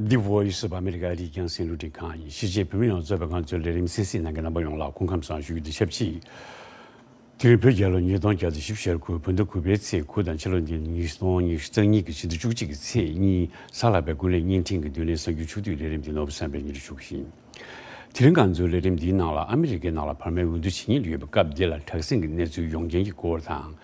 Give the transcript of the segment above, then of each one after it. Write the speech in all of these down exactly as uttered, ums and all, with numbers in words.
The Voice of America ཨ་རིའི་རྒྱང་སྲིང་རླུང་འཕྲིན་ཁང་ཡིན། གཞིས་བྱེས་བོད་མི་ཡོངས་རྫོགས་པའི་ང་ཚོའི་ལས་རིམ་གསན་གཟིགས་གནང་མཁན་རྣམ་པ་ཡོངས་ལ་སྐུ་ཁམས་བཟང་ཞུ་རྒྱུ་དང་ཆབས་ཅིག་དེ་རིང་བོད་རྒྱལ་ལོ་ཉིས་སྟོང་བརྒྱ་དང་བཞི་བཅུ་ཞེ་དགུ་བོད་ཟླ་དགུ་པའི་ཚེས་དགུ་དང་ཕྱི་ལོ་ཉིས་སྟོང་ཉི་ཤུ་རྩ་གཉིས་ཀྱི་ཕྱི་ཟླ་བཅུ་གཅིག་གི་ཚེས་གཉིས་གཟའ་ལྷག་པའི་ཀུན་གླེང་བརྙན་འཕྲིན་གྱི་བསྡུས་གླེང་གསར་འགྱུར་ཕྱོགས་བསྡུས་ལས་རིམ་འདི་ནོར་བུ་བསམ་འཕེལ་གཉིས་ལ་ཞུ་གི་ཡིན། དེ་རིང་ང་ཚོའི་ལས་རིམ་འདིའི་ནང་ལ་ཨ་མི་རི་ཀའི་ནང་ལ་བར་མའི་འོས་བསྡུ་བྱེད་ཉེན་དུ་ཡོད་པའི་སྐབས་འདི་ལ་དྲག་ཟིང་གི་གནས་ཚུལ་ཡོང་རྐྱེན་གྱི་སྐོར་དང་།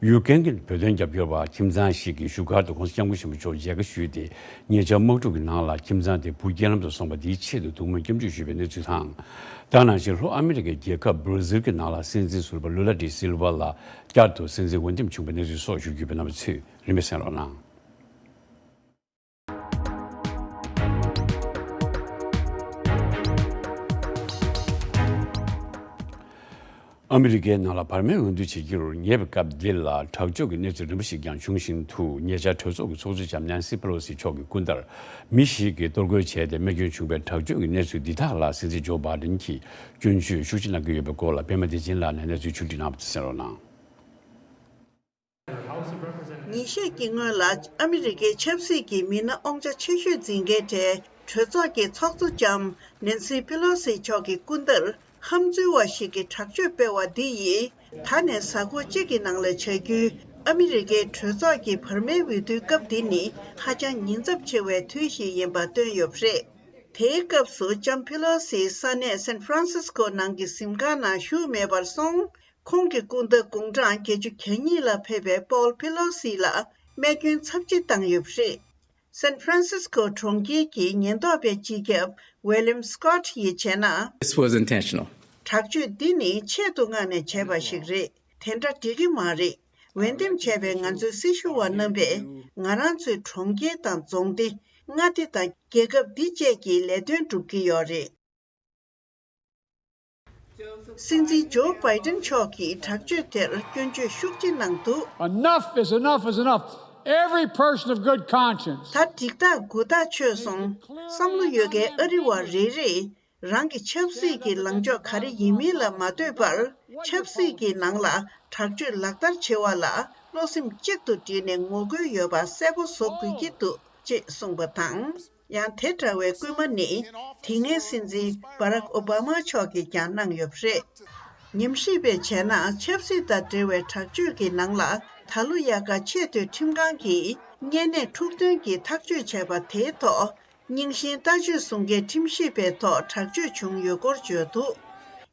ཡུཀ་རེན་གྱི་བོད་དོན་རྒྱབ་སྐྱོར་བ་ཁྱིམ་ཚང་ཞིག་གིས་བཞུགས་སྒར་དུ་༸གོང་ས་༸སྐྱབས་མགོན་ཆེན་པོ་མཆོག་མཇལ་ཁ་ཞུས་ཏེ། ཉེ་ཆར་དམག་འཁྲུག་གི་ནང་ལ་ཁྱིམ་ཚང་དེ་བུ་རྐྱེན་ལམ་དུ་སོང་བ་འདིའི་ཆེད་དུ་ཐུགས་སྨོན་སྐྱབས་འཇུག་ཞུས་པའི་གནས་ཚུལ་དང་། ད་ག་ནང་བཞིན་ལྷོ་ཨ་མི་རི་ཀའི་རྒྱལ་ཁབ་བྷར་ཛིལ་གྱི་ནང་ལ་སྲིད་འཛིན་ཟུར་པ་ལུ་ལ་ཌི་སིལ་ཝ་ལ་བསྐྱར་དུ་སྲིད་འཛིན་འོས་འདེམས་བྱུང་བའི་གནས་ཚུལ་སོགས་ཞུ་རྒྱུ་ཡོད་པས་རྣམ་པ་ཚོས་རིམ་པས་གསན་རོགས་གནང་། ཨ་མི་རི་ཀའི་ནང་ལ་བར་མའི་འོས་བསྡུ་བྱེད་རྒྱུར་ཉེ་བའི་སྐབས་འདི་ལ་དྲག་སྤྱོད་ཀྱི་གནས་ཚུལ་རིམ་པ་ཞིག་ཀྱང་བྱུང་བཞིན་དུ། ཉེ་ཆར་གྲོས་ཚོགས་ཀྱི་ཚོགས་གཙོ་ལྕམ་ནན་སི་པེ་ལོ་སི་མཆོག་གི་སྐུ་འདར་མི་ཞིག་གིས་གཏོར་རྒོལ་བྱས་ཏེ་རྨས་སྐྱོན་བྱུང་བའི་དྲག་སྤྱོད་ཀྱི་གནས་ཚུལ་འདི་དག་ལ་སྲིད་འཛིན་ཇོ་བྷའི་ཌེན་གྱིས་སྐྱོན་བརྗོད་ཤུགས་ཆེ་གནང་གི་ཡོད་པའི་སྐོར་ལ་པད་མ་བདེ་ཆེན་ལགས་ནས་གནས་ཚུལ་ཕྱོགས་བསྒྲིགས་གནང་བ་དེ་གསན་རོགས་གནང་། ཉིན་ཤས་ཀྱི་སྔོན་ལ་ཨ་མི་རི་ཀའི་ཆབ་སྲིད་ཀྱི་མི་སྣ་དབང་ཆ་ཆེ་ཤོས་འཛིན་མཁན་གྲས་གྲོས་ཚོགས་ཀྱི་ཚོགས་གཙོ་ལྕམ་ནན་སི་པེ་ལོ་སི་མཆོག་གི་སྐུ་འདར་ཧམ་འཛུལ་བ་ཞིག་གིས་དྲག་སྤྱོད་སྤེལ་བ་འདི་ཡིས། ད་ནས་གཟའ་འཁོར་གཅིག་གི་ནང་ལ་བྱ་རྒྱུའི་ཨ་མི་རི་ཀའི་གྲོས་ཚོགས་ཀྱི་བར་མའི་འོས་བསྡུའི་སྐབས་འདི་ནི་ཧ་ཅང་ཉེན་ཚབས་ཆེ་བའི་དུས་ཤིག་ཡིན་པ་སྟོན་ཡོད་པ་རེད། དེའི་སྐབས་སུ་ལྕམ་པེ་ལོ་སི་ས་གནས་སན་ཧྥ་རན་སིས་ཀོ་ནང་གི་གཟིམ་ཁང་ནང་བཞུགས་མེད་པར་སོང་། ཁོང་གི་སྐུ་ཟླ་དགུང་གྲངས་བརྒྱད་ཅུ་གྱ་གཉིས་ལ་ཕེབས་པའི་པོལ་པེ་ལོ་སི་ལ་རྨས་སྐྱོན་ཚབས་ཆེ་བཏང་ཡོད་པ་རེད། སན་ཧྥ་རན་སིས་ཀོ་གྲོང་ཁྱེར་གྱི་ཉེན་རྟོག་པའི་སྤྱི་ཁྱབ་ཝེ་ལིམ་སྐོད་ཡིས་བྱས་ན། This was intentional. དྲག་སྤྱོད་འདི་ནི་ཆེད་དུ་མངགས་ནས་བྱས་པ་ཞིག་རེད། དེ་འདྲ་འགྲིག་གི་མ་རེད། འོས་འདེམས་བྱས་པའི་ང་ཚོའི་སྲི་ཞུ་བ་རྣམ་པས་ང་རང་ཚོའི་གྲོང་ཁྱེར་དང་རྫོང་སྡེ། མངའ་སྡེ་དང་རྒྱལ་ཁབ་འདི་བཅས་ཀྱི་ལས་དོན་སྒྲུབ་ཀྱི་ཡོད་རེད། སྲིད་འཛིན་ཇོ་བྷའི་ཏན་མཆོག་གིས་དྲག་སྤྱོད་དེར་སྐྱོན་བརྗོད་ཤུགས་ཆེ་གནང་འདུག Enough is enough is enough. Every person of good conscience. ད་འགྲིག་ཐག་རྒུད་ཐག་ཆོད་སོང་། བསམ་བློ་ཡོད་མཁན་ཨ་རི་བ་རེ་རེས་རང་གི་ཆབ་སྲིད་ཀྱི་ལངས་ཕྱོགས་ག་རེ་ཡིན་མིན་ལ་མ་ལྟོས་པར། ཆབ་སྲིད་ཀྱི་ནང་ལ་དྲག་སྤྱོད་ལག་བསྟར་བྱེད་པ་ལ་བློ་སེམས་གཅིག་ཏུ་བསྒྲིལ་ནས་ངོ་རྒོལ་ཡོད་པ་གསལ་པོ་བཟོ་དགོས་ཀྱི་འདུག་ཅེས་གསུངས་པ་དང་། ཡང་དེ་འདྲ་བའི་སྐུལ་མ་ནི་དེ་སྔའི་སྲིད་འཛིན་བྷ་རག་ཨོ་བྷ་མ་མཆོག་གིས་ཀྱང་གནང་ཡོད་པ་རེད། ཉམས་ཞིབ་པས་བྱས་ན། ཆབ་སྲིད་དང་འབྲེལ་བའི་དྲག་སྤྱོད་ཀྱི་ནང་ལ་ད་ལོ་དབྱར་ཁ་ཆེས་མཐོའི་ཁྲིམས་ཁང་གིས་བརྙན་གནས་འཁྲུག་སྟོན་གྱི་ཐག་གཅོད་བྱས་པ་དེའི་ཐོག་རྙིང་ཞེན་ལྟ་སྤྱོད་བཟུང་མཁན་ཁྲིམས་ཞིབ་པའི་ཐོག་དྲག་སྤྱོད་བྱུང་ཡོད་སྐོར་བརྗོད་འདུག་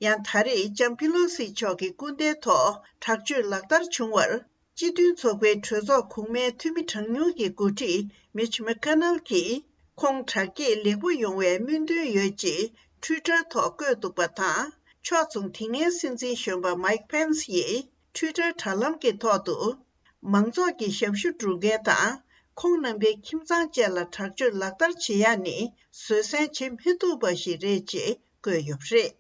ཡང་ད་རེས་ལྕམ་ཕི་ལོ་སི་མཆོག་གི་སྐུ་ཟླའི་ཐོག་དྲག་སྤྱོད་ལག་བསྟར་བྱུང་བར། སྤྱི་མཐུན་ཚོགས་པའི་གྲོས་ཚོགས་གོང་མའི་འཐུས་མི་གྲངས་ཉུང་གི་འགོ་ཁྲིད་མིཆ་མེ་ཀ་ནལ་གྱིས། ཁོང་དྲག་སྐྱེད་ལེགས་པོ་ཡོང་བའི་སྨོན་འདུན་ཡོད་ཅེས་ཊུའི་ཊར་ཐོག་བཀོད་འདུག་པ་དང་། ཕྱོགས་མཚུངས་དེ་སྔའི་སྲིད་འཛིན་གཞོན་པ་མའིག་པེན་སི་ཡིས་ཊུའི་ཊར་དྲ་ལམ་གྱི་ཐོག་ཏུ། མང་ཚོགས་ཀྱི་ཞབས་ཞུ་སྒྲུབ་མཁན་དང་། ཁོང་རྣམ་པའི་ཁྱིམ་ཚང་བཅས་ལ་དྲག་སྤྱོད་ལག་བསྟར་བྱེད་ཡ་ནི་བཟོད་བསྲན་བྱེད་མི་ཐུབ་པ་ཞིག་རེད་ཅེས་བཀོད་ཡོད་པ་རེད།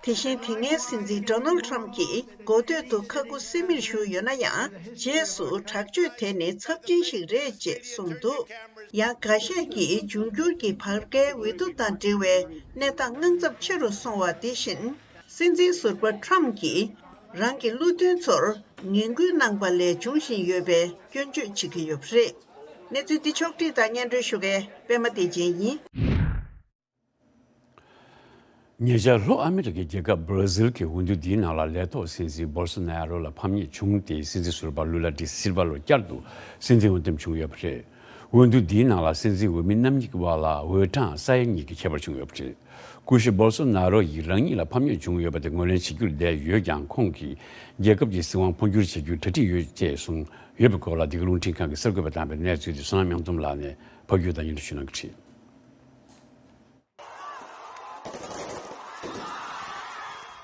དེ་བཞིན་དེ་སྔའི་སྲིད་འཛིན་ཌོ་ནལ་ཊམ་གྱིས་འགོ་སྟོད་དུ་ཁ་ཁུ་སིམ་མེར་བཞུགས་ཡོད་ན་ཡང་། རྗེས་སུ་དྲག་སྤྱོད་དེ་ནི་ཚབས་ཆེན་ཞིག་རེད་ཅེས་གསུངས་འདུག་ཡང་འགའ་ཤས་ཀྱིས་འབྱུང་འགྱུར་གྱི་བར་བརྒལ་འོས་བསྡུ་དང་འབྲེལ་བའི་གནས་སྟངས་དངངས་འཚབ་ཆེ་རུ་སོང་བ་དེ་བཞིན། སྲིད་འཛིན་ཟུར་པ་ཊམ་གྱིས་རང་གི་བློ་མཐུན་ཚོར་ངན་སྐུལ་གནང་པ་ལས་འབྱུང་བཞིན་ཡོད་པའི་སྐྱོན་བརྗོད་བྱེད་ཀྱི་ཡོད་པ་རེད། གནས་ཚུལ་འདི་ཕྱོགས་བསྒྲིགས་དང་སྙན་སྒྲོན་ཞུ་མཁན་པད་མ་བདེ་ཆེན་ཡིན། ཉེ་ཆར་ལྷོ་ཨ་མི་རི་ཀའི་རྒྱལ་ཁབ་བྷར་ཛིལ་གྱི་འོས་བསྡུ་འདིའི་ནང་ལ་ལས་ཐོག་སྲིད་འཛིན་བོལ་སོ་ནེ་རོ་ལ་ཕམ་ཉེས་བྱུང་སྟེ། སྲིད་འཛིན་ཟུར་པ་ལུ་ལ་ཌི་སིལ་ཝ་ལོ་བསྐྱར་དུ་སྲིད་འཛིན་འོས་འདེམས་བྱུང་ཡོད་པ་རེད། འོས་བསྡུ་འདིའི་ནང་ལ་སྲིད་འཛིན་འོས་མི་རྣམ་གཉིས་ཀྱི་བར་ལ་འོས་གྲངས་ས་ཡ་གཉིས་ཀྱི་ཁྱད་པར་བྱུང་ཡོད་པ་རེད། སྐུ་ཞབས་བོལ་སོ་ནེ་རོ་ཡིས་རང་ཉིད་ལ་ཕམ་ཉེས་བྱུང་ཡོད་པ་དེ་ངོས་ལེན་བྱེད་རྒྱུར་བསྡད་ཡོད་ཀྱང་། ཁོང་གིས་རྒྱལ་ཁབ་ཀྱི་སྲིད་དབང་འཕོ་འགྱུར་བྱེད་རྒྱུར་གྲ་སྒྲིག་ཡོད་ཅེས་གསུངས་ཡོད་པའི་སྐོར་ལ། འདི་ག་རླུང་འཕྲིན་ཁང་གི་གསར་འགོད་པས་བཏང་བའི་གནས་ཚུལ་དེ་བསོད་ནམས་གཡུང་དྲུང་ལགས་ནས་ཕབ་སྒྱུར་དང་སྙན་སྒྲོན་ཞུ་གནང་གི་རེད།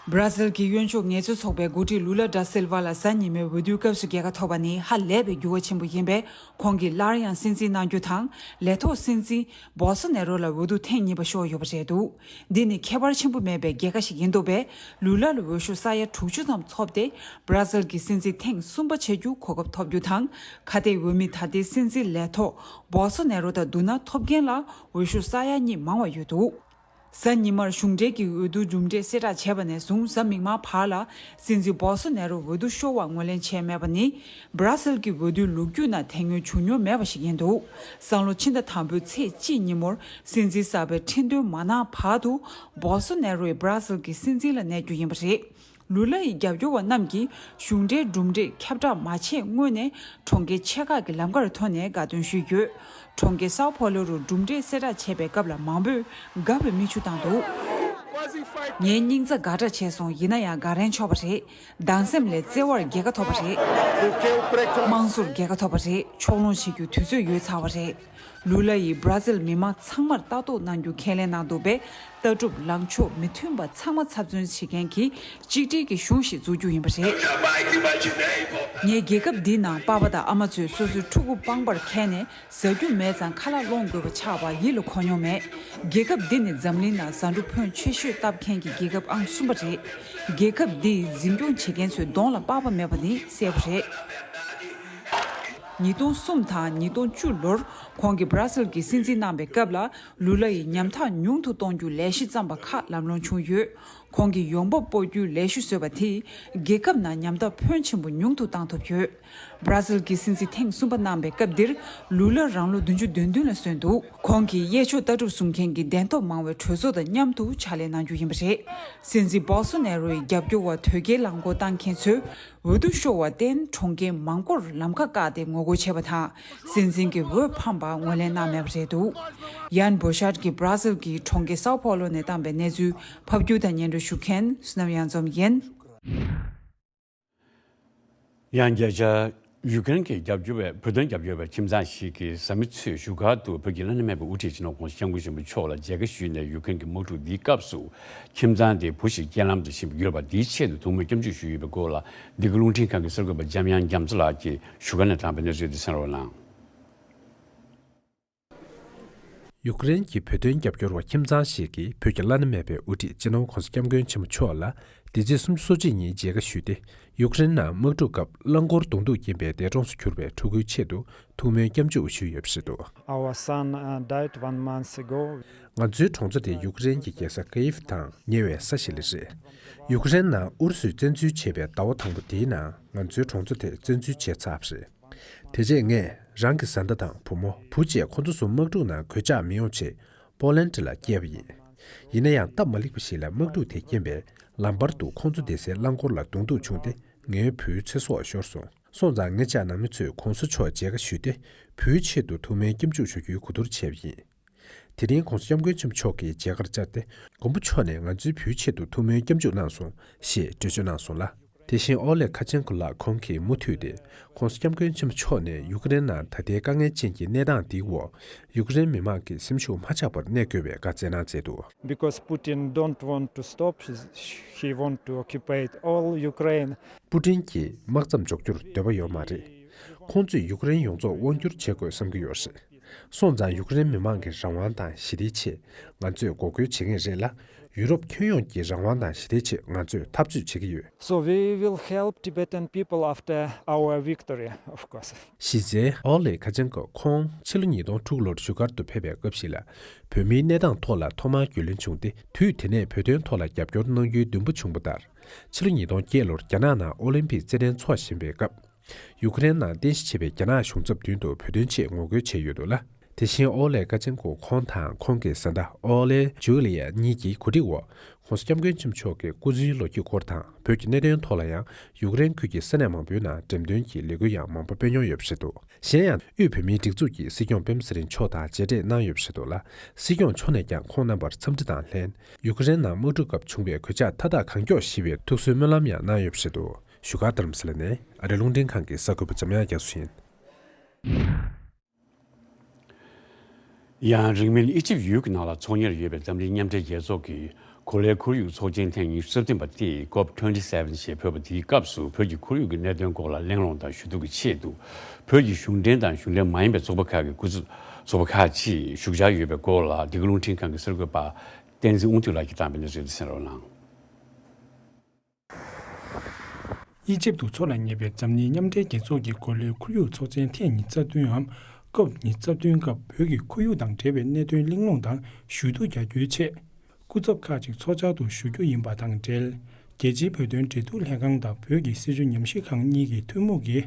བྷ་ར་ཟིལ་གྱི་གཡོན་ཕྱོགས་ངལ་རྩོལ་ཚོགས་པའི་འགོ་ཁྲིད་ལུ་ལ་ཌ་སིལ་ཝ་ལ་གཟའ་ཉི་མའི་འོས་བསྡུའི་སྐབས་སུ་རྒྱལ་ཁ་ཐོབ་པ་ནི་ཧ་ལས་པའི་འགྱུར་བ་ཆེན་པོ་ཡིན་པས། ཁོང་གིས་སླར་ཡང་སྲིད་འཛིན་གནང་རྒྱུ་དང་། ལས་ཐོག་སྲིད་འཛིན་བོལ་སོ་ནེ་རོ་ལ་འོས་བསྡུ་ཐེངས་གཉིས་པ་ཤོར་ཡོད་པ་རེད་འདུག་འདི་ནི་ཁྱད་པར་ཆེན་པོ་མེད་པའི་རྒྱལ་ཁ་ཞིག་ཡིན་འདུག་པས། ལུ་ལ་ལ་འོས་ཤོག་ས་ཡ་དྲུག་ཅུ་ཙམ་ཐོབ་སྟེ། བྷ་ར་ཟིལ་གྱི་སྲིད་འཛིན་ཐེངས་གསུམ་པ་བྱེད་རྒྱུ་གོ་སྐབས་ཐོབ་རྒྱུ་དང་། ཁ་གཏད་འོས་མི་ད་ལྟའི་སྲིད་འཛིན་ལས་ཐོག་བོལ་སོ་ནེ་རོ་དང་བསྡུར་ན་ཐོབ་མཁན་ལ་འོས་ཤོག་ས་ཡ་གཉིས་མང་བ་ཡོད་འདུག་གཟའ་ཉི་མར་གཞུང་འབྲེལ་གྱི་འོས་བསྡུ་གྲུབ་འབྲས་གསལ་བསྒྲགས་བྱས་པ་ནས་བཟུང་གཟའ་མིག་དམར་བར་ལ་སྲིད་འཛིན་བོ་སོ་ནེ་རོ་འོས་བསྡུ་ཤོར་བར་ངོས་ལེན་བྱས་མེད་པ་ནི། སྦྲ་སིལ་གྱི་འོས་བསྡུའི་ལོ་རྒྱུས་ནང་དེ་སྔོན་བྱུང་མྱོང་མེད་པ་ཞིག་ཡིན་འདུག་སང་ལོ་ཕྱི་ཟླ་དང་པོའི་ཚེས་གཅིག་ཉིན་མོར་སྲིད་འཛིན་གསར་པའི་ཁྲི་འདོན་མ་གནང་བར་དུ་བོ་སོ་ནེ་རོ་ཡི་སྦྲ་སིལ་གྱི་སྲིད་འཛིན་ལ་གནས་རྒྱུ་ཡིན་པ་རེད། ལུ་ལ་ཡི་རྒྱབ་སྐྱོར་བ་རྣམས་ཀྱིས་གཞུང་འབྲེལ་གྲུབ་འབྲས་ཁྱབ་བསྒྲགས་མ་བྱས་སྔོན་ནས་གྲོང་ཁྱེར་ཆེ་ཁག་གི་ལམ་ཁར་ཐོན་ནས་དགའ་སྟོན་ཞུས་ཡོད། གྲོང་ཁྱེར་སའོ་ཕོ་ལོ་རུ་གྲུབ་འབྲས་གསལ་བསྒྲགས་བྱེད་པའི་སྐབས་ལ་མང་པོས་དགའ་བའི་མིག་ཆུ་བཏང་འདུག་ངའི་སྙིང་རྩ་དགའ་དྲགས་བྱས་སོང་། ཡིན་ན་ཡང་དགའ་རན་ཆོག་པ་རེད། སྡང་སེམས་ལས་བརྩེ་བར་རྒྱལ་ཁ་ཐོབ་པ་རེད། དམངས་གཙོར་རྒྱལ་ཁ་ཐོབ་པ་རེད། ཕྱོགས་ལྷུང་བྱེད་རྒྱུ་དུས་ཚོད་ཡོལ་ཚར་བ་རེད། ལུ་ལ་ཡིས་སྦྲ་ཟིལ་མི་མང་ཚང་མར་ལྟ་རྟོག་གནང་རྒྱུ་ཁས་ལེན་གནང་འདུག་པས། ལྟ་གྲུབ་ལངས་ཕྱོགས་མི་མཐུན་པ་ཚང་མ་ཚབ་མཚོན་བྱེད་མཁན་གྱི་གཅིག་སྒྲིལ་གྱི་གཞུང་ཞིག་འཛུགས་རྒྱུ་ཡིན་པ་རེད། ངས་རྒྱལ་ཁབ་འདིའི་ནང་པ་ཕ་དང་ཨ་མ་ཚོས་སོ་སོའི་ཕྲུ་གུ་པང་པར་འཁྱེར་ནས་ཟ་རྒྱུ་མེད་ཙང་ཁ་ལག་སློང་དགོས་པ་ཆགས་པ་ཡིད་ལ་འཁོར་མྱོང་མེད། རྒྱལ་ཁབ་འདི་ནི་འཛམ་གླིང་ནང་ཟ་འབྲུ་ཕོན་ཆེ་ཤོས་བཏབ་མཁན་གྱི་རྒྱལ་ཁབ་ཨང་གསུམ་པ་རེད། རྒྱལ་ཁབ་འདི་འཛིན་སྐྱོང་བྱེད་མཁན་ཚོའི་གདོང་ལ་པགས་པ་མེད་པ་ནི་གསལ་པོ་རེད། ཉིས་སྟོང་གསུམ་དང་ཉིས་སྟོང་བཅུ་ལོར་ཁོང་གིས་སྦྲ་སིལ་གྱི་སྲིད་འཛིན་གནང་པའི་སྐབས་ལ་ལུ་ལ་ཡི་ཉམ་ཐག་ཉུང་དུ་གཏོང་རྒྱུ་ལས་གཞི་བརྩམས་པ་ཁག་ལམ་ལྷོང་བྱུང་ཡོད། ཁོང་གིས་ཡོང་འབབ་སྤོ་རྒྱུའི་ལས་གཞི་བཟོས་པ་དེས་རྒྱལ་ཁབ་ནང་ཉམ་ཐག་ཕོན་ཆེན་པོ་ཉུང་དུ་བཏང་ཐུབ་ཡོད། སྦྲ་སིལ་གྱི་སྲིད་འཛིན་ཐེངས་གསུམ་པ་གནང་པའི་སྐབས་འདིར་ལུ་ལ་རང་ལོ་བདུན་ཅུ་དོན་བདུན་ལ་སོན་འདུག་ཁོང་གིས་གཡས་ཕྱོགས་ལྟ་གྲུབ་བཟུང་མཁན་གྱི་གདན་ཐོབ་མང་བའི་གྲོས་ཚོགས་དང་མཉམ་དུ་ཕྱག་ལས་གནང་རྒྱུ་ཡིན་པ་རེད། སྲིད་འཛིན་བོ་སོ་ནེ་རོའི་རྒྱབ་སྐྱོར་བ་དོས་སྐྱེལ་རླངས་འཁོར་བཏང་མཁན་ཚོས་འོས་བསྡུ་ཤོར་བར་བརྟེན་གྲོང་ཁྱེར་མང་པོར་ལམ་ཁ་བཀག་སྟེ་ངོ་རྒོལ་བྱས་པ་དང་། སྲིད་འཛིན་གྱི་འོས་ཕམ་པ་ངོས་ལེན་གནང་མེད་པ་རེད་འདུག་ཡན་བོ་ཤར་གྱིས་སྦྲ་སིལ་གྱི་གྲོང་ཁྱེར་སའོ་ཕོ་ལོ་ནས་བཏང་པའི་གནས་ཚུལ་ཕབ་སྒྱུར་དང་སྙན་སྒྲོན་ཞུ་མཁན་བསོད་ནམས་གཡང་འཛོམས་ཡིན། ཡང་བརྒྱ་ཆ། ཡུ་ཀེ་རེན་གྱི་རྒྱབ་སྐྱོར་བའི་བོད་དོན་རྒྱབ་སྐྱོར་བའི་ཁྱིམ་ཚང་ཞིག་གིས་གཟའ་མིག་དམར་ཚེས་བཞུགས་སྒར་དུ་བོད་ཀྱི་བླ་ན་མེད་པའི་དབུ་ཁྲིད་སྤྱི་ནོར་༸གོང་ས་༸སྐྱབས་མགོན་ཆེན་པོ་མཆོག་ལ་མཇལ་ཁ་ཞུས་ནས། ཡུ་ཀེ་རེན་གྱི་དམག་འཁྲུག་འདིའི་སྐབས་སུ་ཁྱིམ་ཚང་དེའི་བུ་ཞིག་རྐྱེན་ལམ་དུ་ཤི་བར་གྱུར་པ་འདིའི་ཆེད་དུ་ཐུགས་སྨོན་སྐྱབས་འཇུག་ཞུས་ཡོད་པའི་སྐོར་ལ། འདི་ག་རླུང་འཕྲིན་ཁང་གི་གསར་འགོད་པ་འཇམ་དབྱངས་རྒྱ་མཚོ་ལགས་ཀྱིས་བཞུགས་སྒར་ནས་བཏང་པའི་གནས་ཚུལ་དེ་གསན་རོགས་གནང་། ཡུཀ་རེན་གྱི་བོད་དོན་རྒྱབ་སྐྱོར་བ་ཁྱིམ་ཚང་ཞིག་གིས་བོད་ཀྱི་བླ་ན་མེད་པའི་དབུ་ཁྲིད་སྤྱི་ནོར་༸གོང་ས་༸སྐྱབས་མགོན་ཆེན་པོ་མཆོག་ལ་འདི་ཚེས་སུམ་ཅུ་སོ་གཅིག་ཉིན་མཇལ་ཁ་ཞུས་ཏེ། ཡུཀ་རེན་ནང་དམག་འཁྲུག་སྐབས་རླངས་འཁོར་གདོང་ཐུག་རྐྱེན་པས་འདས་གྲོངས་སུ་གྱུར་པའི་ཕྲུ་གུའི་ཆེད་དུ་ཐུགས་སྨོན་སྐྱབས་འཇུག་ཞུས་ཡོད་པ་རེད་འདུག Our son, uh, died one month ago. ང་ཚོའི་གྲོང་ཚོ་དེ་ཡུཀ་རེན་གྱི་རྒྱལ་ས་ཀི་ཡིབ་དང་ཉེ་བའི་ས་ཞིག་ལ་རེད། ཡུཀ་རེན་ནང་ཨུ་རུ་སུས་བཙན་འཛུལ་བྱས་པའི་ཟླ་བ་དང་པོ་དེའི་ནང་ང་ཚོའི་གྲོང་ཚོ་དེ་བཙན་འཛུལ་བྱས་ཚར་བ་རེད། དེ་རྗེས་ངས་རང་གི་བཟའ་ཟླ་དང་བུ་མོ་བུ་བཅས་ཁོ་ཚོ་ཚོ་དམག་འཁྲུག་ནང་གོད་ཆག་མི་ཡོང་ཆེད་པོ་ལན་ཌི་ལ་བསྐྱལ་བ་ཡིན། ཡིན་ན་ཡང་སྟབས་མ་ལེགས་པ་ཞིག་ལ་དམག་འཁྲུག་དེ་རྐྱེན་པས་ལམ་བར་དུ་ཁོང་ཚོ་བསྡད་སའི་རླངས་འཁོར་ལ་གདོང་ཐུག་བྱུང་སྟེ་ངའི་བུའི་ཚེ་སྲོག་ཤོར་སོང་། སོང་ཙང་ངེད་ཅག་ནང་མི་ཚོས་གོང་ས་མཆོག་མཇལ་ཁ་ཞུས་ཏེ་བུའི་ཆེད་དུ་ཐུགས་སྨོན་སྐྱབས་འཇུག་ཞུ་རྒྱུའི་གོ་བསྡུར་བྱས་པ་ཡིན། དེ་རིང་གོང་ས་སྐྱབས་མགོན་ཆེན་པོ་མཆོག་གིས་མཇལ་ཁར་བཅར་ཏེ་མགོན་པོ་མཆོག་ནས་ང་ཚོའི་བུའི་ཆེད་དུ་ཐུགས་སྨོན་སྐྱབས་འཇུག་གནང་སོང་ཞེས་འགྲེལ་བརྗོད་གནང་སོང་ལ། དེ་བཞིན་ཨོ་ལེ་ཁ་ཆེན་ཀོ་ལགས་ཁོང་གིས་མུ་མཐུད་དེ་གོང་ས་སྐྱབས་མགོན་ཆེན་པོ་མཆོག་ནས་ཡུཀ་རེན་ནང་ད་ལྟའི་དཀའ་ངལ་ཅན་གྱི་གནས་སྟངས་འདིའི་འོག་ཡུཀ་རེན་མི་མང་གི་སེམས་ཤུགས་མ་ཆག་པར་གནས་དགོས་པའི་བཀའ་སྩལ་གནང་མཛད་འདུག Because Putin don't want to stop, he want to occupy all Ukraine. པུ་ཏིན་གྱིས་དམག་མཚམས་འཇོག་རྒྱུར་འདོད་པ་ཡོད་མ་རེད། ཁོང་ཚོས་ཡུཀ་རེན་ཡོངས་རྫོགས་དབང་བསྒྱུར་བྱེད་དགོས་བསམ་གྱི་ཡོད་རེད། སོང་ཙང་ཡུཀ་རེན་མི་མང་གི་རང་དབང་དང་ཞི་བདེའི་ཆེད་ང་ཚོས་འགོག་རྒོལ་བྱེད་ངེས་རེད་ལ། ཡུ་རོབ་ཁྱོན་ཡོངས་ཀྱི་རང་དབང་དང་ཞི་བདེའི་ཆེད་ང་ཚོས་འཐབ་རྩོད་བྱེད་ཀྱི་ཡོད། So we will help Tibetan people after our victory, of course. གཞི་རྩའི་ཨོ་ལེ་ཁ་ཆེན་ཀོ་ཁོང་ཕྱི་ལོ་ཉིས་སྟོང་དྲུག་ལོར་བཞུགས་སྒར་དུ་ཕེབས་པའི་སྐབས་ཤིག་ལ་བོད་མིའི་གནས་སྟངས་ཐོག་ལ་ཐོག་མར་རྒྱུས་ལོན་བྱུང་སྟེ། དུས་དེ་ནས་བོད་དོན་ཐོག་ལ་རྒྱབ་སྐྱོར་གནང་རྒྱུའི་འདུན་པ་བྱུང་བ་ལྟར། ཕྱི་ལོ་ཉིས་སྟོང་བརྒྱད་ལོར་རྒྱ་ནག་ནང་ཨོ་ལིམ་པིག་རྩེད་འགྲན་འཚོགས་བཞིན་པའི་སྐབས། ཡུཀ་རེན་ནང་རྟེན་གཞི་བྱས་པའི་རྒྱ་ནག་གཞུང་ཚབ་མདུན་དུ་བོད་དོན་ཆེད་ངོ་རྒོལ་བྱས་ཡོད་འདུག་ལ། དེ་བཞིན་ཨོ་ལེ་ཀ་ཆེན་ཀོ་ཁོང་དང་ཁོང་གི་བཟའ་ཟླ་ཨོ་ལེ་ཇུ་ལི་ཡ་གཉིས་ཀྱིས་གོ་སྒྲིག་འོག་གོང་ས་སྐྱབས་མགོན་ཆེན་པོ་མཆོག་གི་སྐུ་ཚེའི་ལོ་རྒྱུས་སྐོར་དང་བོད་ཀྱི་གནད་དོན་ཐོག་ལ་ཡང་ཡུཀ་རེན་ཁུལ་གྱི་ས་གནས་མང་པོའི་ནང་འགྲེམས་སྟོན་གྱི་ལས་འགུལ་ཡང་མང་པོ་སྤེལ་མྱོང་ཡོད་པ་རེད་འདུག་གཞན་ཡང་དབུས་བོད་མིའི་སྒྲིག་འཛུགས་ཀྱི་སྲིད་སྐྱོང་སྤེན་པ་ཚེ་རིང་མཆོག་དང་མཇལ་འཕྲད་གནང་ཡོད་པ་རེད་འདུག་ལ། སྲིད་སྐྱོང་མཆོག་ནས་ཀྱང་ཁོང་རྣམ་པར་འཚམས་འདྲི་དང་ལྷན། ཡུཀ་རེན་ནང་དམག་འཁྲུག་སྐབས་བྱུང་བའི་གོད་ཆག་མཐའ་དག་གང་མགྱོགས་ཞི་བའི་ཐུགས་གསོའི་སྨོན་ལམ་ཡང་གནང་ཡོད་པ་རེད་འདུག་བཞུགས་སྒར་རྡ་རམ་ས་ལ་ནས་ཨ་རི་རླུང་འཕྲིན་ཁང་གི་གསར་འགོད་པ་འཇམ་དབྱངས་རྒྱ་མཚོ་ཡིན། ཡང་རིང་མིན་ཨི་ཇིབ་ཡུལ་གྱི་ནང་ལ་འཚོགས་ཉེར་ཡོད་པའི་འཛམ་གླིང་མཉམ་འབྲེལ་རྒྱལ་ཚོགས་ཀྱི་གོ་ལའི་ཁོར་ཡུག་ཚོགས་ཆེན་ཐེངས་ཉི་ཤུ་རྩ་བདུན་པ་སྟེ་ཀོབ་ཊུ་ཝེན་ཊི་སེ་ཝེན་ཞེས་འབོད་པ་དེའི་སྐབས་སུ་བོད་ཀྱི་ཁོར་ཡུག་གི་གནད་དོན་སྐོར་ལ་གླེང་སློང་དང་ཞུ་གཏུག་གི་ཆེད་དུ། བོད་ཀྱི་གཞུང་འབྲེལ་དང་གཞུང་འབྲེལ་མ་ཡིན་པའི་ཚོགས་པ་ཁག་གི་སྐུ་ཚབ་ཚོགས་པ་ཁག་ཅིག་བཞུགས་འཆར་ཡོད་པའི་སྐོར་ལ་འདི་ག་རླུང་འཕྲིན་ཁང་གི་གསར་འགོད་པ་བསྟན་འཛིན་དབང་འདུས་ལགས་ཀྱིས་བཏང་བའི་གནས་ཚུལ་དེ་གསན་རོགས་གནང་། ཨི་ཇིབ་ཏུ་འཚོགས་ལ་ཉེ་བའི་འཛམ་གླིང་མཉམ་འབྲེལ་རྒྱལ་ཚོགས་ཀྱི་གོ་ལའི་ཁོར་ཡུག་ཚོགས་ཆེན་ཐེངས་ཉི་ཤུ་རྩ་བདུན་འམ་ཀོབ་ཉི་ཤུ་རྩ་བདུན་སྐབས་བོད་ཀྱི་ཁོར་ཡུག་དང་འབྲེལ་བའི་གནད་དོན་གླེང་སློང་དང་ཞུ་གཏུག་རྒྱག་རྒྱུའི་ཆེད། སྐུ་ཚབ་ཁག་ཅིག་ཚོགས་བཅར་དུ་ཞུ་རྒྱུ་ཡིན་པ་དང་འབྲེལ། རྒྱལ་སྤྱིའི་བོད་དོན་འབྲེལ་གཏུག་ལྷན་ཁང་དང་བོད་ཀྱི་སྲིད་བྱུས་ཉམས་ཞིབ་ཁང་གཉིས་ཀྱི་ཐུན་མོང་གི་